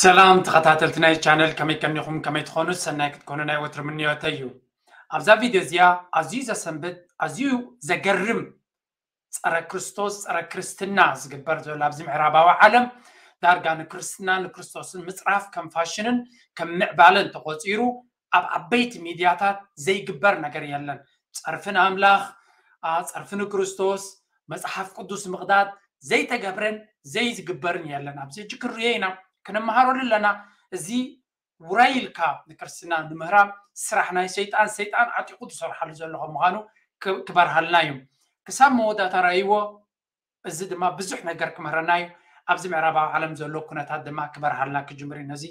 ሰላም ተኸታተልቲ ናይ ቻነል፣ ከመይ ቀኒኹም? ከመይ ትኾኑ? ሰናይ ክትኮኑ ናይ ወትሪ ምንዮተይ እዩ። ኣብዛ ቪድዮ እዚኣ ኣዝዩ ዘሰንብድ፣ ኣዝዩ ዘገርም ጸረ ክርስቶስ፣ ጸረ ክርስትና ዝግበር ዘሎ ኣብዚ ምዕራባዊ ዓለም፣ ዳርጋ ንክርስትና ንክርስቶስን ምጽራፍ ከም ፋሽንን ከም ምዕባለን ተቖጺሩ ኣብ ዓበይቲ ሚድያታት ዘይግበር ነገር የለን። ጸርፊ ንኣምላኽ፣ አ፣ ጸርፊ ንክርስቶስ፣ መጽሓፍ ቅዱስ ምቕዳድ ዘይተገብረን ዘይዝግበርን የለን። ኣብዚ ሕጂ ክንርእዮ ኢና፣ ክንመሃረሉ ኣለና። እዚ ውራይ ኢልካ ንክርስትና ንምህራም ስራሕ ናይ ሰይጣን፣ ሰይጣን ዓጢቑ ዝሰርሓሉ ዘሎ ከም ምዃኑ ክ-፣ ክበርሃልና እዩ። ክሳብ መወዳእታ ረኣይዎ። እዚ ድማ ብዙሕ ነገር ክምህረና እዩ። ኣብዚ ምዕራባዊ ዓለም ዘሎ ኩነታት ድማ ክበርሃልና ክጅምር እዩ። ነዚ፣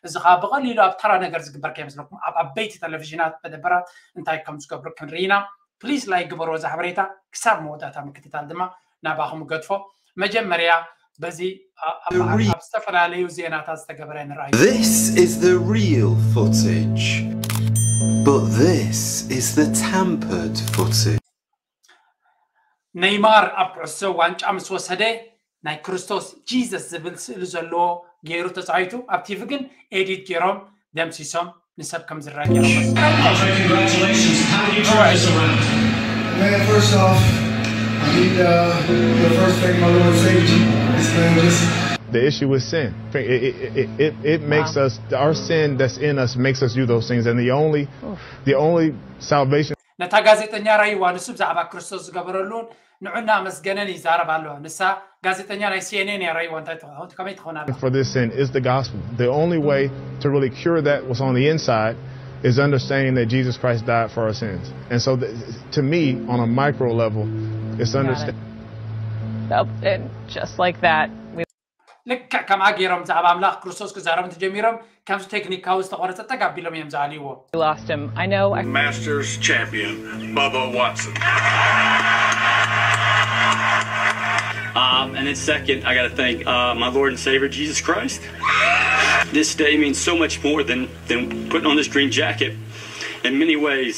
እዚ ኸኣ ብቐሊሉ ኣብ ተራ ነገር ዝግበር ከይመስለኩም፣ ኣብ ዓበይቲ ቴሌቪዥናት፣ መደበራት እንታይ ከም ዝገብሩ ክንርኢ ኢና። ፕሊዝ ላይክ ግበርዎ እዚ ሓበሬታ። ክሳብ መወዳእታ ምክትታል ድማ ናባኹም እገድፎ። መጀመርያ በዚ ኣ-፣ ኣብ፣ The re- ኣብ ዝተፈላለዩ ዜናታት ዝተገበረ ንርኣዩ። This is the real footage, but this is the tampered footage. ኔይማር ኣብ ኩዕሶ ዋንጫ ምስ ወሰደ ናይ ክርስቶስ፣ ጂሰስ ዝብል ስእሊ ዘለዎ ገይሩ ተጻዊቱ፣ ኣብ ቲቪ ግን ኤዲት ገይሮም ደምሲሶም ንሰብ ከም ዝረአ ገይሮም። Congratulations. How do you turn this around? Man, first off, I need uh, the first thing my Lord saved you. This man just The issue is sin. It, it, it, it, it makes us, our sin that's in us makes us do those things. And the only, the only salvation ነታ ጋዜጠኛ ራይዋ ንሱ ብዛዕባ ክርስቶስ ዝገበረሉን ንዑና መስገነን ይዛረብ ኣሎ። ንሳ ጋዜጠኛ ናይ ሲኤንኤን እያ። ራይዋ እንታይ ትኸውን፣ ከመይ ትኸውን ኣላ? for this sin is the gospel. The only way to really cure that what's on the inside is understanding that Jesus Christ died for our sins. And so, th- to me, on a micro level, it's understanding. So, and just like that, we ልክዕ ከምኣ ገይሮም ብዛዕባ ኣምላኽ ክርስቶስ ክዛረቡ እንተጀሚሮም፣ ከምዚ ቴክኒካዊ ዝተቖረጸ ጠግ ኣቢሎም እዮም ዝኣልይዎ። lost him. I know. I Masters champion, Bubba Watson. Um, and then second, I got to thank uh, my Lord and Savior Jesus Christ. This day means so much more than than putting on this green jacket. In many ways,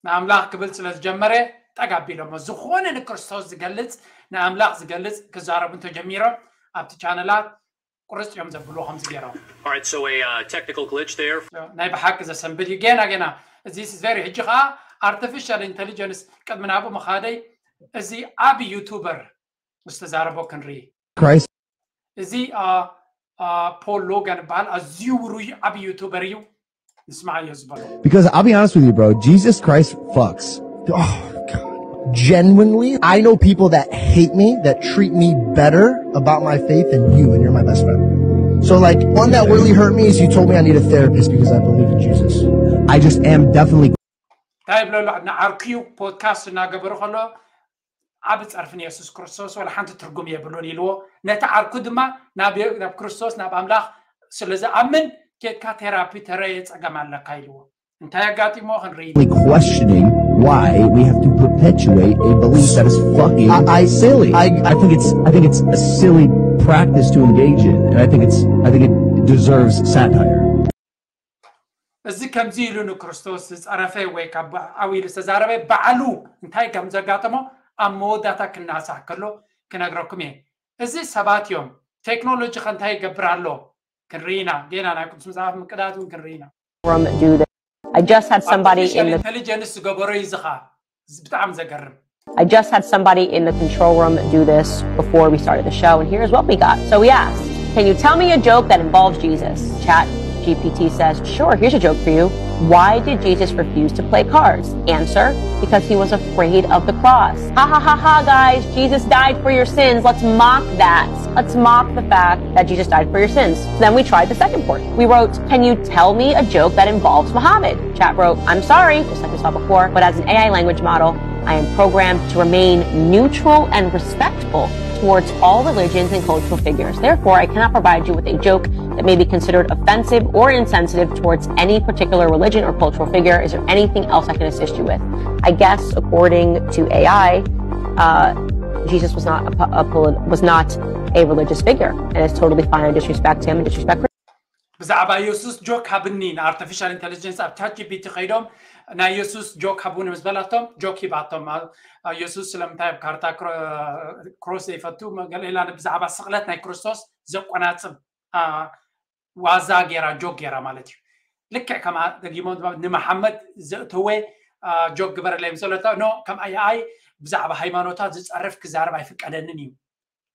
ንኣምላኽ ክብል ስለ ዝጀመረ ጠግ ኣቢሎሞ። ዝኾነ ንክርስቶስ ዝገልጽ፣ ንኣምላኽ ዝገልጽ ክዛረቡ እንተጀሚሮም፣ ኣብቲ ቻነላት ቁርጽ እዮም ዘብልዎ ከምዚ ገይሮም። All right, so a uh, technical glitch there. ናይ ብሓቂ ዘሰንብድ እዩ። ገና ገና እዚ ስ ቨሪ፣ ሕጂ ኸዓ ኣርቲፊሻል ኢንተሊጀንስ ቅድሚ ናብኡ ምኻደይ፣ እዚ ዓቢ ዩቱበር ዝተዛረቦ ክንርኢ። Christ እዚ ፖል ሎጋን ይበሃል። ኣዝዩ ውሩይ ዓቢ ዩቱበር እዩ። ንስማዓዮ ዝበሎ። Because I'll be honest with you, bro, Jesus Christ fucks. Oh, God. Genuinely, I know people that hate me, that treat me better about my faith than you, and you're my best friend. So, like, one that really hurt me is you told me I need a therapist because I believe in Jesus. I just am definitely እንታይ ይብለሉ? ንዓርኩዩ ፖድካስት እናገበሩ ከሎ ዓቢ ጸርፊ ንየሱስ ክርስቶስ ወላ ሓንቲ ትርጉም የብሉን ኢልዎ። ነቲ ዓርኩ ድማ ናብ ናብ ክርስቶስ ናብ ኣምላኽ ስለ ዝኣምን ኬድካ ቴራፒ ተረየ ጸገም ኣለካ ኢልዎ። እንታይ ኣጋጢሞ ክንርኢ። Questioning why we have to perpetuate a belief that is fucking I, I, silly. I, I think it's I think it's a silly practice to engage in, and I think it's I think it deserves satire. እዚ ከምዚ ኢሉ ንክርስቶስ ዝጸረፈ ወይ ካብ ዓው ኢሉ ዝተዛረበ ባዕሉ እንታይ ከም ዘጋጠሞ ኣብ መወዳእታ ክናሳሕ ከሎ ክነግረኩም እየ። እዚ ሰባት እዮም። ቴክኖሎጂ ከ እንታይ ይገብር ኣሎ ክንርኢ ኢና። ጌና ናይ ቅዱስ መጽሓፍ ምቅዳድ እውን ክንርኢ ኢና። Room do this. I just had somebody artificial in the intelligence ዝገበሮ እዩ። እዚ ኸዓ እዚ ብጣዕሚ ዘገርም። I just had somebody in the control room do this before we started the show, and here's what we got. So we asked, "Can you tell me a joke that involves Jesus?" Chat G P T says, "Sure, here's a joke for you. Why did Jesus refuse to play cards?" Answer, "Because he was afraid of the cross." Ha ha ha ha, guys, Jesus died for your sins. Let's mock that. Let's mock the fact that Jesus died for your sins. Then we tried the second portion. We wrote, "Can you tell me a joke that involves Muhammad?" Chat wrote, "I'm sorry," just like we saw before, "but as an A I language model, I am programmed to remain neutral and respectful towards all religions and cultural figures. Therefore, I cannot provide you with a joke that may be considered offensive or insensitive towards any particular religion or cultural figure. Is there anything else I can assist you with?" I guess, according to A I, uh, Jesus was not a, po- a polit- was not a religious figure, and it's totally fine to disrespect him and disrespect ብዛዕባ የሱስ ጆክ ሃብኒ ንኣርቲፊሻል ኢንቴሊጀንስ ኣብ ቻት ጂፒቲ ከይዶም ናይ የሱስ ጆክ ሃቡኒ ምስ በላቶም ጆክ ሂባቶም። የሱስ ስለምንታይ ኣብ ካርታ ክሮስ ዘይፈቱ? ገለ ኢላ ብዛዕባ ስቕለት ናይ ክርስቶስ ዘቆናጽብ ዋዛ ገይራ፣ ጆክ ገይራ ማለት እዩ። ልክዕ ከማ ደጊሞም ድማ ንመሓመድ ዘእተወ ጆክ ግበረለይ ምስ በለቶ፣ ኖ፣ ከም ኣይ ብዛዕባ ሃይማኖታት ዝጸርፍ ክዛረብ ኣይፍቀደንን እዩ።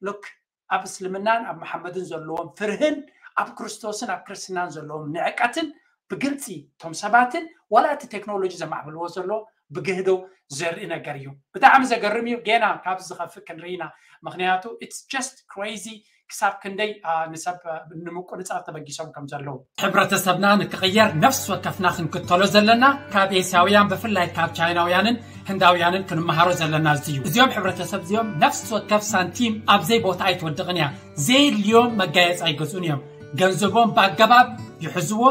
ሉክ፣ ኣብ እስልምናን ኣብ መሓመድን ዘለዎም ፍርህን ኣብ ክርስቶስን ኣብ ክርስትናን ዘለዎም ንዕቀትን ብግልፂ እቶም ሰባትን ዋላ እቲ ቴክኖሎጂ ዘማዕብልዎ ዘሎ ብግህዶ ዘርኢ ነገር እዩ። ብጣዕሚ ዘገርም እዩ። ጌና ካብዚ ዝኸፍእ ክንርኢ ኢና። ምክንያቱ it's just crazy ክሳብ ክንደይ ንሰብ ንምቁንፃር ተበጊሶም ከም ዘለዉ። ሕብረተሰብና ንክቕየር ነፍሲ ወከፍና ክንክተሎ ዘለና ካብ ኤስያውያን ብፍላይ ካብ ቻይናውያንን ህንዳውያንን ክንመሃሮ ዘለና እዚ እዩ። እዚኦም ሕብረተሰብ እዚኦም ነፍሲ ወከፍ ሳንቲም ኣብዘይ ቦታ ኣይትወድቕን እያ። ዘየድልዮም መጋየፂ ኣይገዝኡን እዮም። ገንዘቦም ብኣገባብ ይሕዝዎ፣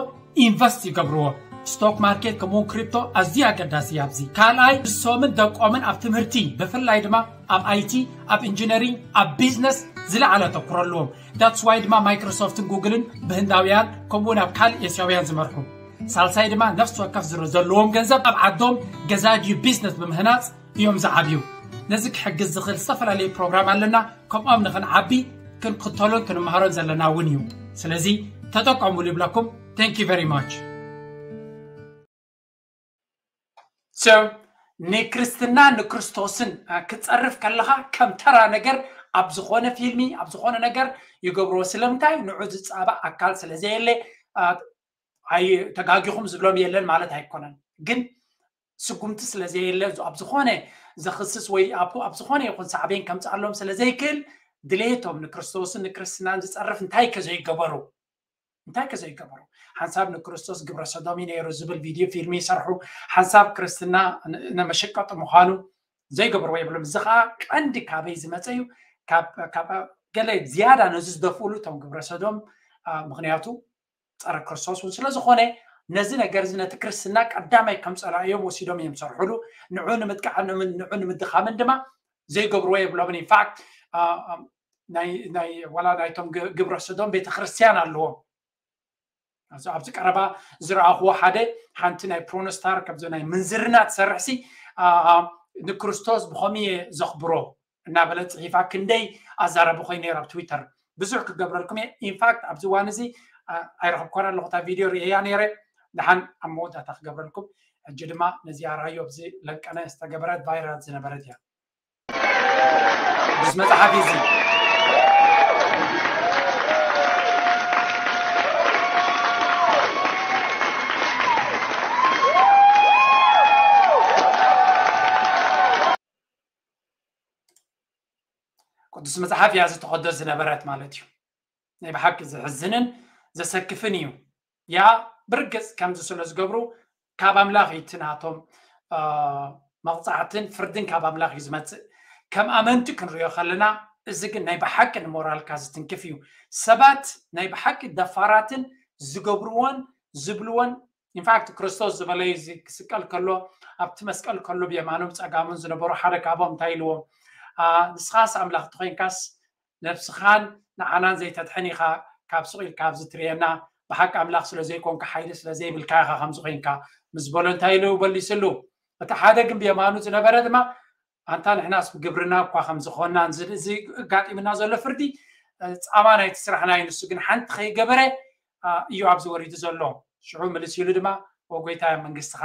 ኢንቨስት ይገብርዎ። ስቶክ ማርኬት ከምኡውን ክሪፕቶ ኣዝዩ ኣገዳሲ እዩ ኣብዚ። ካልኣይ ንሶምን ደቆምን ኣብ ትምህርቲ ብፍላይ ድማ ኣብ ኣይቲ ኣብ ኢንጂነሪንግ ኣብ ቢዝነስ ዝለዓለ ኣተኩሮ ኣለዎም። ዳትስ ዋይ ድማ ማይክሮሶፍትን ጉግልን ብህንዳውያን ከምኡውን ኣብ ካልእ ኤስያውያን ዝመርሑ። ሳልሳይ ድማ ነፍሲ ወከፍ ዝሮ ዘለዎም ገንዘብ ኣብ ዓዶም ገዛ ድዩ ቢዝነስ ብምህናፅ እዮም ዝዓብዩ። ነዚ ክሕግዝ ዝኽእል ዝተፈላለዩ ፕሮግራም ኣለና። ከምኦም ንኽንዓቢ ክንክተሎን ክንመሃሮን ዘለና እውን እዩ። ስለዚ ተጠቀሙሉ ይብለኩም። Thank you very much። So ንክርስትና ንክርስቶስን ክትጸርፍ ከለኻ ከም ተራ ነገር ኣብ ዝኾነ ፊልሚ ኣብ ዝኾነ ነገር ይገብርዎ። ስለምንታይ? ንዑ ዝጻባእ ኣካል ስለ ዘየለ። ኣይ ተጋጊኹም ዝብሎም የለን ማለት ኣይኮነን፣ ግን ስጉምቲ ስለ ዘየለ ኣብ ዝኾነ ዘኽስስ ወይ ኣብ ዝኾነ ይኹን ሳዕቤን ከምፅኣሎም ስለ ዘይክእል ድሌቶም ንክርስቶስን ንክርስትናን ዝፀርፍ እንታይ ከዘይገበሩ እንታይ ከዘይገበሩ ሓንሳብ ንክርስቶስ ግብረ ሰዶም እዩ ነይሩ ዝብል ቪድዮ ፊልም ይሰርሑ። ሓንሳብ ክርስትና ነመሸቀጢ ምዃኑ ዘይገብርዎ የብሎም። እዚ ከዓ ቀንዲ ካበይ ዝመፀ እዩ? ገለ ዝያዳ ነዚ ዝደፍእሉ እቶም ግብረ ሰዶም። ምክንያቱ ፀረ ክርስቶስ እውን ስለ ዝኾነ ነዚ ነገር እዚ ነቲ ክርስትና ቀዳማይ ከም ፀላእዮም ወሲዶም እዮም ዝሰርሕሉ። ንዑ ንምጥቃዕን ንዑ ንምድኻምን ድማ ዘይገብርዎ የብሎምን። ኢንፋክት ናይ ዋላ ናይቶም ግብረ ሰዶም ቤተክርስትያን ኣለዎም። ኣብዚ ቀረባ ዝረኣኽዎ ሓደ ሓንቲ ናይ ፕሮኖስታር ከምዚ ናይ ምንዝርና ትሰርሕሲ ንክርስቶስ ብኸምየ ዘኽብሮ እናበለት ፅሒፋ ክንደይ ኣዛረቢ ኮይኑ ነይሩ ኣብ ትዊተር። ብዙሕ ክገብረልኩም እየ። ኢንፋክት ኣብዚ እዋን እዚ ኣይረኽብኮን ኣለኹ እታ ቪድዮ ርእየያ ነይረ። ደሓን ኣብ መወዳእታ ክገብረልኩም። ሕጂ ድማ ነዚኣ ራዮ ኣብዚ ለንቀነ ዝተገበረት ቫይራል ዝነበረት እያ። ቅዱስ መጽሓፍ እዩ እዚ። ቅዱስ መጽሓፍ እያ ዝተኸዶ ዝነበረት ማለት እዩ። ናይ ብሓቂ ዘሕዝንን ዘሰክፍን እዩ። ያ ብርግጽ ከምዚ ስለ ዝገብሩ ካብ ኣምላኽ እዩ እቲ ናቶም መቕጻዕትን ፍርድን ካብ ኣምላኽ እዩ ዝመጽእ። ከም ኣመንቲ ክንሪኦ ከለና እዚ ግን ናይ ብሓቂ ንሞራልካ ዝትንክፍ እዩ። ሰባት ናይ ብሓቂ ደፋራትን ዝገብርዎን ዝብልዎን ኢንፋክት ክርስቶስ ዝበለዩ ክስቀል ከሎ ኣብቲ መስቀል ከሎ ብየማኖም ጸጋሞን ዝነበሩ ሓደ ካብኦም እንታይ ኢልዎም? ንስኻስ ኣምላኽ ተኮይንካስ ነብስኻን ንዓናን ዘይተድሕን ኢኻ፣ ካብ ስቕ ኢልካ ኣብዚ ትርእየና፣ ብሓቂ ኣምላኽ ስለ ዘይኮንካ ሓይሊ ስለ ዘይብልካ ኢኻ ከምዚ ኮንካ ምስ በሎ እንታይ ኢሉ በሊስሉ? እቲ ሓደ ግን ብየማኑ ዝነበረ ድማ ኣንታ ንሕናስ ብግብርና እኳ ከም ዝኾንና እዚ ኣጋጢምና ዘሎ ፍርዲ ጻማ ናይቲ ስራሕና እዩ፣ ንሱ ግን ሓንቲ ከይገበረ እዩ ኣብዚ ወሪዱ ዘሎ። ሽዑ ምልስ ኢሉ ድማ ወጎይታ መንግስትኻ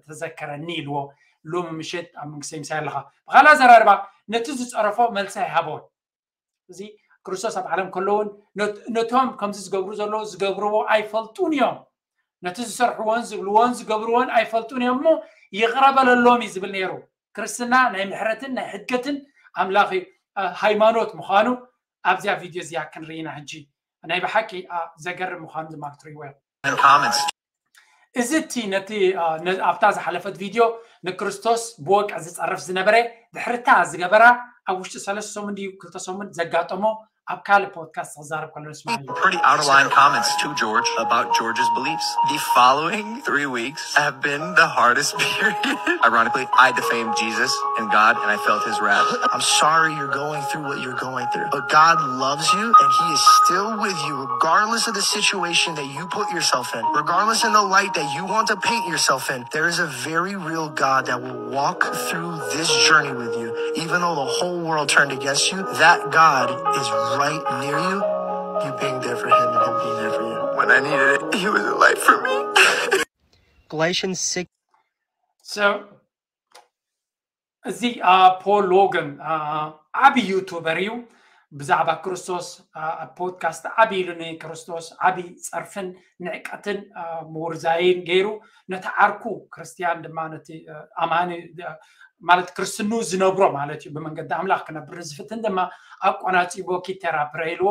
ተዘከረኒ ኢልዎ። ሎሚ ምሸት ኣብ መንግስተ ምሳይ ኣለኻ። ብኻልእ ኣዘራርባ ነቲ ዝፀረፎ መልሲ ኣይሃቦን። እዚ ክርስቶስ ኣብ ዓለም ከለውን ነቶም ከምዚ ዝገብሩ ዘለዉ ዝገብርዎ ኣይፈልጡን እዮም። ነቲ ዝሰርሕዎን ዝብልዎን ዝገብርዎን ኣይፈልጡን እዮም እሞ ይቕረ በለሎም እዩ ዝብል ነይሩ። ክርስትና ናይ ምሕረትን ናይ ሕድገትን ኣምላኽ ሃይማኖት ምዃኑ ኣብዚኣ ቪድዮ እዚኣ ክንርኢና ሕጂ ናይ ብሓቂ ዘገርም ምዃኑ ድማ ክትርእይዎ እዮም። እዚ እቲ ነቲ ኣብታ ዝሓለፈት ቪድዮ ንክርስቶስ ብወቅዕ ዝፀርፍ ዝነበረ ድሕርታ ዝገበራ ኣብ ውሽጢ ሰለስተ ሰሙን ድዩ ክልተ ሰሙን ዘጋጠሞ ኣብ ካልእ ፖድካስት ክዛረብ ከሎ ንስማዕ። Pretty out of line comments to George about George's beliefs. The following three weeks have been the hardest period. Ironically, I defamed Jesus and God, and I felt his wrath. I'm sorry you're going through what you're going through, but God loves you, and he is still with you, regardless of the situation that you put yourself in, regardless in the light that you want to paint yourself in. There is a very real God that will walk through this journey with you, even though the whole world turned against you. That God is right near you. You being there for him and him being there for you. When I needed it, he was a light for me. Galatians six. So እዚ ፖል ሎገን ዓብዪ ዩቱበር እዩ። ብዛዕባ ክርስቶስ ኣብ ፖድካስት ዓብዪ ኢሉ ንክርስቶስ ዓብዪ ፀርፍን ንዕቀትን ምውርዛይን ገይሩ ነቲ ዓርኩ ክርስትያን ድማ ነቲ ኣማኒ ማለት ክርስትኑ ዝነብሮ ማለት እዩ ብመንገዲ ኣምላኽ ክነብር ዝፍትን ድማ ኣቆናፂቦ ኪተራ ብረ ኢልዎ።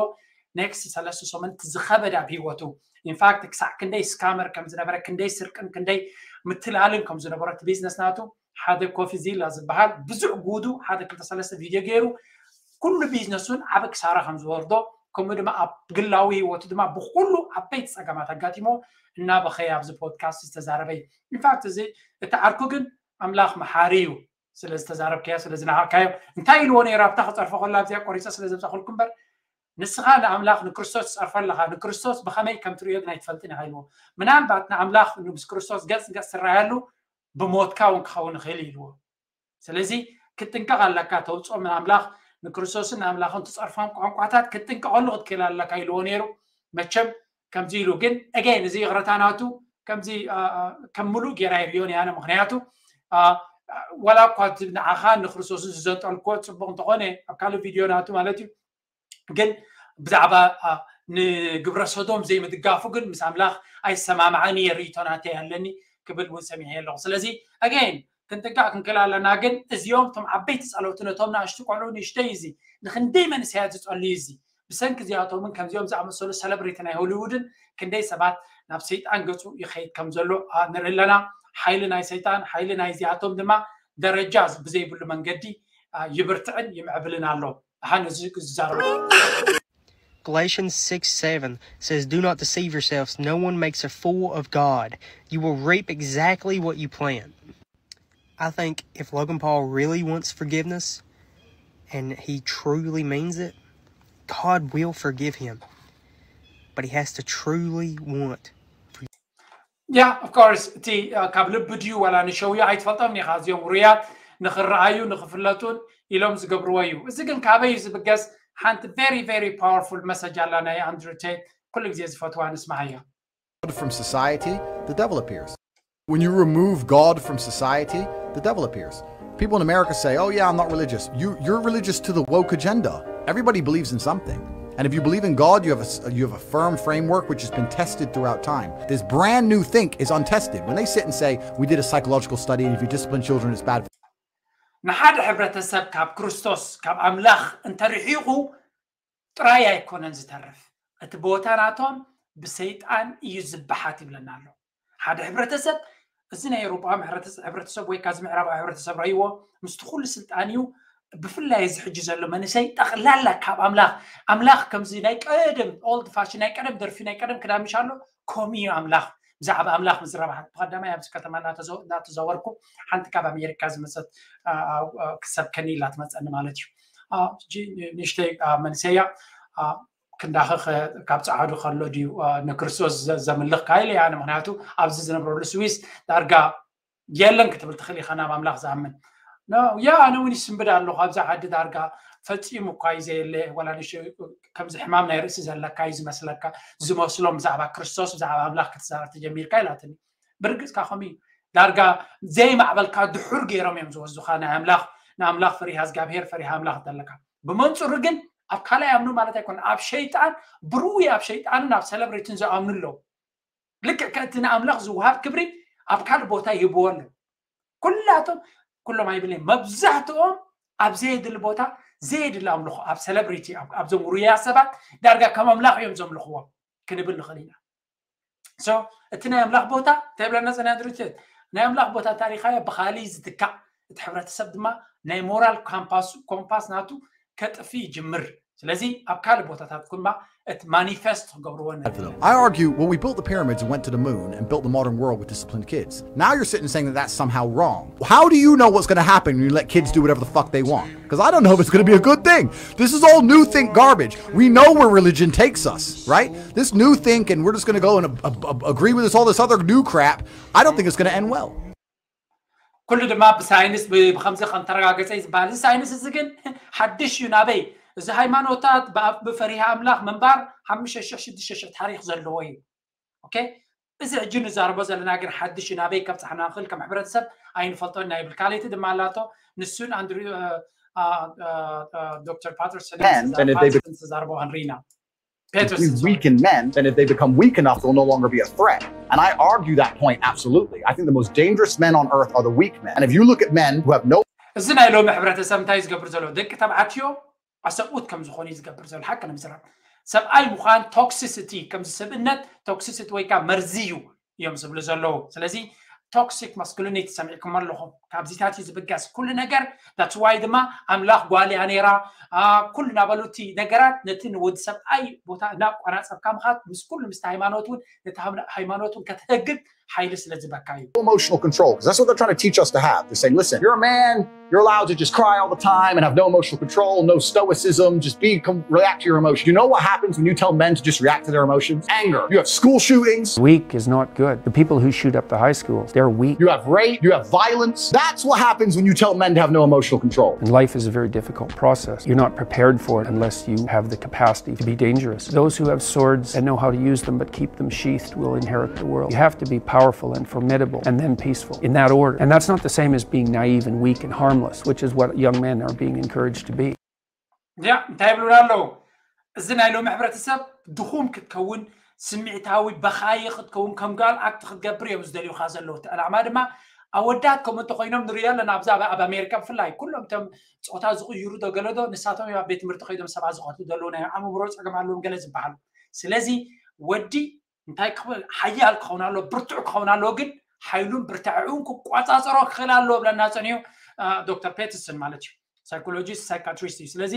ኔክስት ሰለስተ ሰሙን ዝኸበድ ኣብ ህይወቱ ኢንፋክት ክሳዕ ክንደይ ስካመር ከም ዝነበረ ክንደይ ስርቅን ክንደይ ምትላልን ከም ዝነበሮ እቲ ቢዝነስ ናቱ ሓደ ኮፊ ዚላ ዝበሃል ብዙሕ ጉዱ ሓደ ክልተ ሰለስተ ቪድዮ ገይሩ ኩሉ ቢዝነሱን ዓበ ክሳራ ከም ዝወርዶ ከምኡ ድማ ኣብ ግላዊ ህይወቱ ድማ ብኩሉ ዓበይቲ ፀገማት ኣጋጢሞ እናበኸየ ኣብዚ ፖድካስት ዝተዛረበ እዩ። ኢንፋክት እዚ እቲ ዓርኩ ግን ኣምላኽ መሓሪ እዩ። ስለ ዝተዛረብካዮ ስለ ዝነሃቕካዮ እንታይ ኢልዎ ነይሩ ኣብታ ክፀርፎ ከሎ ኣብዚኣ ቆሪፀ ስለ ዘብፃኹልኩም እምበር ንስኻ ንኣምላኽ ንክርስቶስ ትፀርፎ ኣለኻ ንክርስቶስ ብኸመይ ከም ትርእዮ ግን ኣይትፈልጥን ኢኻ ኢልዎ። ምናልባት ንኣምላኽ ምስ ክርስቶስ ገፅ ንገፅ ትረኣየሉ ብሞትካ እውን ክኸውን ይኽእል ኢልዎ። ስለዚ ክትጥንቀቕ ኣለካ ተውፅኦም ንኣምላኽ ንክርስቶስን ንኣምላኽን ትፀርፎም ቋንቋታት ክትጥንቀቐሉ ክትክእል ኣለካ ኢልዎ ነይሩ። መቸም ከምዚ ኢሉ ግን again እዚ ይቕረታ ናቱ ከምዚ ከም ምሉእ ጌራ ይርዮን ያነ ምክንያቱ ወላ እኳ ንዓኻ ንክርስቶስን ዝዘንጠልኮ ፅቡቅ እንተኾነ ኣብ ካልእ ቪድዮ ናቱ ማለት እዩ ግን ብዛዕባ ንግብረ ሰዶም ዘይምድጋፉ ግን ምስ ኣምላኽ ኣይሰማማዕን እየ ርእይቶ ናተይ ኣለኒ ክብል እውን ሰሚዐ ኣለኹ። ስለዚ again ክንጥንቀቕ ክንክእል ኣለና። ግን እዚኦም እቶም ዓበይቲ ጸለውቲ ነቶም ንኣሽቱ ቆልዑ ንእሽተይ እዚ ንክንደይ መንእሰያት ዝጸልዩ እዚ ብሰንኪ እዚኣቶምን ከምዚኦም ዝኣመሰሉ ሰለብሪቲ ናይ ሆሊውድን ክንደይ ሰባት ናብ ሰይጣን ገጹ ይኸይድ ከም ዘሎ ንርኢ ኣለና። ሓይሊ ናይ ሰይጣን ሓይሊ ናይ እዚኣቶም ድማ ደረጃ ብዘይብሉ መንገዲ ይብርትዕን ይምዕብልን ኣሎ። ኣሓን እዚ ክዛረቡ Galatians six seven says, "Do not deceive yourselves. No one makes a fool of God. You will reap exactly what you plant." I think if Logan Paul really wants forgiveness and he truly means it, God will forgive him. But he has to truly want yeah of course እቲ ካብ ልቢ ድዩ ዋላ ንሸውዩ ኣይትፈልጦም ኒኻ እዚኦም ውሩያት ንኽረኣዩ ንኽፍለጡን ኢሎም ዝገብርዎ እዩ። እዚ ግን ካበይ እዩ ዝብገስ? ሓንቲ very very powerful message ኣላ ናይ ኣንድሩ ቴት ኩሉ ግዜ ዝፈትዋ ንስማዓያ። God from society, the devil appears. When you remove God from society, the devil appears. People in America say, "Oh yeah, I'm not religious." You, you're religious to the woke agenda. Everybody believes in something. And if you believe in God, you have, a, you have a firm framework which has been tested throughout time. This brand new think is untested. When they sit and say, "We did a psychological study, and if you discipline children, it's bad." ንሓደ ሕብረተሰብ ካብ ክርስቶስ ካብ ኣምላኽ እንተርሒቑ ጥራይ ኣይኮነን ዝተርፍ፣ እቲ ቦታ ናቶም ብሰይጣን እዩ ዝበሓት ይብለና ኣሎ። ሓደ ሕብረተሰብ እዚ ናይ ኤውሮጳዊ ሕብረተሰብ ወይ ካዚ ምዕራባዊ ሕብረተሰብ ረይዎ ምስቲ ኩሉ ስልጣን እዩ። ብፍላይ እዚ ሕጂ ዘሎ መንእሰይ ጠቕላላ ካብ ኣምላኽ ኣምላኽ ከምዚ ናይ ቀደም ኦልድ ፋሽን ናይ ቀደም ደርፊ ናይ ቀደም ክዳምሽ ኣሎ ከምኡ እዩ ኣምላኽ። ብዛዕባ ኣምላኽ ምዝረባ ብቀዳማይ ኣብዚ ከተማ እናተዘወርኩ ሓንቲ ካብ ኣሜሪካ ዝመፀት ክሰብከኒ ኢላ ትመፀኒ ማለት እዩ። ንእሽተይ መንሰያ ክንዳኸ ካብ ፀዓዱ ከሎ ድዩ ንክርስቶስ ዘምልኽ ካይል እያ። ምክንያቱ ኣብዚ ዝነብረሉ ስዊስ ዳርጋ የለን ክትብል ትኽእል ኢኻ ናብ ኣምላኽ ዝኣምን። ያ ኣነ እውን ይስንብድ ኣለኹ ኣብዚ ዓዲ ዳርጋ ፈፂሙ እኳ እዩ ዘየለ ወላ ንሽ ከምዚ ሕማም ናይ ርእሲ ዘለካ እዩ ዝመስለካ ዝመስሎም ብዛዕባ ክርስቶስ ብዛዕባ ኣምላኽ ክትዛረብ ተጀሚርካ ኢላትኒ። ብርግፅካ ከምኡ እዩ። ዳርጋ ዘይማዕበልካ ድሑር ገይሮም እዮም ዝወስዱካ ናይ ኣምላኽ ንኣምላኽ ፈሪሃ እግዚኣብሄር ፈሪሃ ኣምላኽ ዘለካ ብመንፅሩ ግን ኣብ ካልኣይ ኣምኑ ማለት ኣይኮነ ኣብ ሸይጣን ብርዊ ኣብ ሸይጣንን ኣብ ሰለብሬትን ዝኣምኑ ኣለዉ። ልክዕ ከእቲ ንኣምላኽ ዝውሃብ ክብሪ ኣብ ካልእ ቦታ ይህብዎ ኣለዉ። ኩላቶም ኩሎም ኣይብልን መብዛሕትኦም ኣብ ዘየድሊ ቦታ ዘየድሊ ኣምልኾ ኣብ ሰለብሪቲ ኣብዞም ሩያ ሰባት ዳርጋ ከም ኣምላኽ እዮም ዘምልኽዎም ክንብል ንኽእል ኢና። እቲ ናይ ኣምላኽ ቦታ እንታይ ብለና ጸና ድርጅት ናይ ኣምላኽ ቦታ ታሪኻዮ ብኻሊ ዝትካእ እቲ ሕብረተሰብ ድማ ናይ ሞራል ካምፓሱ ኮምፓስ ናቱ ከጥፊ ይጅምር። ስለዚ ኣብ ካልእ ቦታታት ኩማ እቲ ማኒፌስት ክገብርዎ I argue, well, we built the pyramids and went to the moon and built the modern world with disciplined kids. Now you're sitting saying that that's somehow wrong. How do you know what's going to happen when you let kids do whatever the fuck they want? Because I don't know if it's going to be a good thing. This is all new think garbage. We know where religion takes us, right? This new think, and we're just going to go and uh, uh, agree with this all this other new crap. I don't think it's going to end well. ኩሉ ድማ ብሳይንስ ብከምዚ ከም ተረጋገፀ እዩ ዝበሃል። እዚ ሳይንስ እዚ ግን ሓድሽ እዩ። ናበይ እዚ ሃይማኖታት ብኣብ ብፈሪሃ ኣምላኽ ምንባር ሓሙሽተ ሽሕ ሽዱሽተ ሽሕ ታሪክ ዘለዎ እዩ። ኦኬ፣ እዚ ሕጂ ንዛረቦ ዘለና ግን ሓድሽ እዩ። ናበይ ከብፅሓና ንኽእል ከም ሕብረተሰብ ኣይንፈልጦን ኢና ይብል። ካልኣይቲ ድማ ኣላቶ ንሱን ኣንድሪ ዶክተር ፓተርሰን And if they be- ተዛርቦ ንሪና If you weaken men, then if they become weak enough, they'll no longer be a threat. And I argue that point absolutely. I think the most dangerous men on earth are the weak men. And if you look at men who have no እዚ ናይ ሎሚ ሕብረተሰብ እንታይ ዝገብር ዘሎ ደቂ ተባዕትዮ ኣሰብኡት ከም ዝኾኑ እዩ ዝገብር ዘሎ። ሓቂ ንምዝራብ ሰብኣይ ምዃን ቶክሲሲቲ ከምዚ ሰብእነት ቶክሲሲቲ ወይ ከዓ መርዚ እዩ እዮም ዝብሉ ዘለዉ። ስለዚ ቶክሲክ ማስኩሊኒቲ ሰሚዕኩም ኣለኹም። ካብዚታት እዩ ዝብገስ ኩሉ ነገር። That's why ድማ ኣምላኽ ጓል እያ ነይራ ኩሉ እናበሉ እቲ ነገራት ነቲ ንወዲ ሰብኣይ ቦታ እናቆናፀብካ ምኻድ ምስ ኩሉ ምስቲ ሃይማኖት እውን ነቲ ሃይማኖት እውን ከተህግግ ሓይሊ ስለ ዝበካ እዩ። Emotional control, because that's what they're trying to teach us to have. They're saying, listen, you're a man, you're allowed to just cry all the time and have no emotional control, no stoicism, just be com- react to your emotions. You know what happens when you tell men to just react to their emotions? Anger. You have school shootings. Weak is not good. The people who shoot up the high schools, they're weak. You have rape. You have violence. That's what happens when you tell men to have no emotional control. And life is a very difficult process. You're not prepared for it unless you have the capacity to be dangerous. Those who have swords and know how to use them but keep them sheathed will inherit the world. You have to be powerful and formidable and then peaceful in that order. And that's not the same as being naive and weak and harmless, which is what young men are being encouraged to be. ያ እንታይ ይብሉና ኣለዉ? እዚ ናይ ሎሚ ሕብረተሰብ ድኹም ክትከውን ስምዒታዊ በኻይ ክትከውን ከም ጋል ኣክት ክትገብር እዮም ዝደልዩካ ዘለዉ። እቲ ዕላማ ድማ ኣወዳት ከምኡ እንተኮይኖም ንሪኦ ኣለና። ኣብዛ ኣብ ኣሜሪካ ብፍላይ ኩሎም እቶም ፆታ ዝቕይሩ ዶ ገለ ዶ ንሳቶም እዮም ኣብ ቤት ትምህርቲ ከይዶም ሰባት ዝቐትሉ ዘለዉ ናይ ኣእምሮ ፀገም ኣለዎም ገለ ዝበሃሉ። ስለዚ ወዲ እንታይ ክብል ሓያል ክኸውን ኣለዎ፣ ብርቱዕ ክኸውን ኣለዎ፣ ግን ሓይሉን ብርታዕኡን ክቋፃፀሮ ክኽእል ኣለዎ ብለና ፀኒሑ ዶክተር ፔተርሰን ማለት እዩ። ሳይኮሎጂስት ሳይካትሪስት እዩ። ስለዚ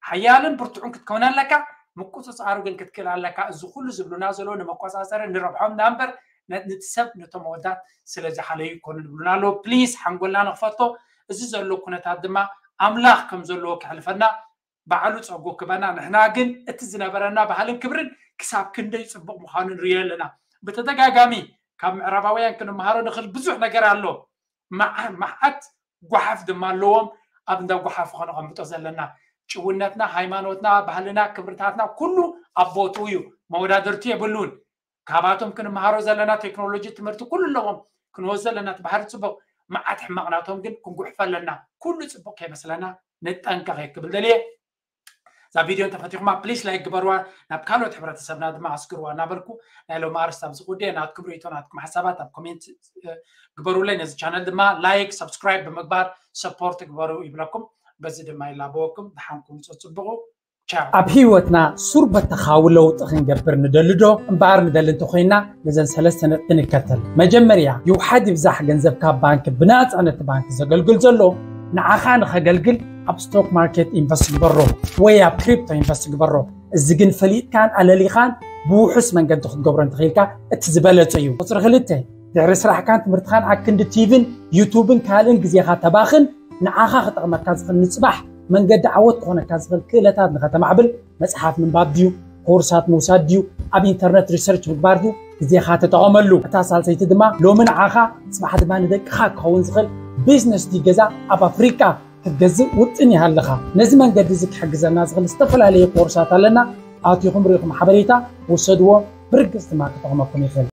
ሓያልን ብርቱዕን ክትከውን ኣለካ፣ ምቁፅፃሩ ግን ክትክእል ኣለካ። እዚ ኩሉ ዝብሉና ዘሎ ንመቆፃፀሪ ንረብሖም ዳ እምበር ነቲ ሰብ ነቶም ኣወዳት ስለ ዝሓለዩ ይኮኑ ዝብሉና ኣለዉ። ፕሊስ ሓንጎልና ንኽፈቶ። እዚ ዘሎ ኩነታት ድማ ኣምላኽ ከም ዘለዎ ክሕልፈና ባዕሉ ፀጉ ክበና። ንሕና ግን እቲ ዝነበረና ባህልን ክብርን ክሳብ ክንደይ ፅቡቕ ምዃኑ ንሪኦ ኣለና። ብተደጋጋሚ ካብ ምዕራባውያን ክንመሃሮ ንኽእል ብዙሕ ነገር ኣሎ። መዓ- መዓት ጓሓፍ ድማ ኣለዎም። ኣብ እንዳ ጓሓፍ ከነቐምጦ ዘለና ጭውነትና፣ ሃይማኖትና፣ ባህልና፣ ክብርታትና ኩሉ ኣብ ቦትኡ እዩ። መወዳደርቲ የብሉን። ካባቶም ክንመሃሮ ዘለና ቴክኖሎጂ ትምህርቲ ኩሉ ኣለዎም። ክንወስዶ ዘለና እቲ ባህሪ ፅቡቕ መዓት ሕማቕናቶም ግን ክንጉሕፎ ኣለና። ኩሉ ፅቡቕ ከይመስለና ንጠንቀቕ እየ ክብል ደልየ። እዛ ቪድዮ እንተፈቲኹማ ፕሊስ ላይክ ግበርዋ፣ ናብ ካልኦት ሕብረተሰብና ድማ ኣስግርዋ እናበልኩ ናይ ሎም ኣርስት ኣብዚ ጉዳይ ናትኩም ርእቶ ናትኩም ሓሳባት ኣብ ኮሜንት ግበሩለይ። ነዚ ቻነል ድማ ላይክ ሰብስክራይብ ብምግባር ሰፖርት ግበሩ ይብለኩም። በዚ ድማ ይላበወኩም። ደሓንኩም ፀፅብቑ። ቻው። ኣብ ህይወትና ሱር በተኻዊ ለውጢ ክንገብር ንደሊ ዶ? እምበኣር ንደሊ እንተኾይና ነዘን ሰለስተ ነጥቢ ንከተል። መጀመርያ ይውሓድ ይብዛሕ ገንዘብካ ባንክ ብናፃ ነቲ ባንክ ዘገልግል ዘሎ ንዓኻ ንኸገልግል ኣብ ስቶክ ማርኬት ኢንቨስት ግበሮ ወይ ኣብ ክሪፕቶ ኢንቨስት ግበሮ። እዚ ግን ፈሊጥካን ኣለሊኻን ብውሑስ መንገዲ ክትገብሮ እንተኽኢልካ እቲ ዝበለፀ እዩ። ቁፅሪ ክልተ ድሕሪ ስራሕካን ትምህርትኻን ኣክንዲ ቲቪን ዩቱብን ካልእን ግዜኻ ተባኽን ንዓኻ ክጠቕመካ ዝኽእል ንፅባሕ መንገዲ ዓወት ክኾነካ ዝኽእል ክእለታት ንኸተማዕብል መፅሓፍ ምንባብ ድዩ ኮርሳት ምውሳድ ድዩ ኣብ ኢንተርነት ሪሰርች ምግባር ድዩ ግዜኻ ተጠቐመሉ። እታ ሳልሰይቲ ድማ ሎሚ ንዓኻ ፅባሕ ድማ ንደቅኻ ክኸውን ዝኽእል ቢዝነስ ድዩ ገዛ ኣብ ኣፍሪቃ ክትገዝእ ውጥን ይሃለኻ። ነዚ መንገዲ እዚ ክሕግዘና ዝኽእል ዝተፈላለዩ ኮርሳት ኣለና። ኣቲኹም ርኢኹም ሓበሬታ ውሰድዎ። ብርግፅ ድማ ክጠቕመኩም ይኽእል።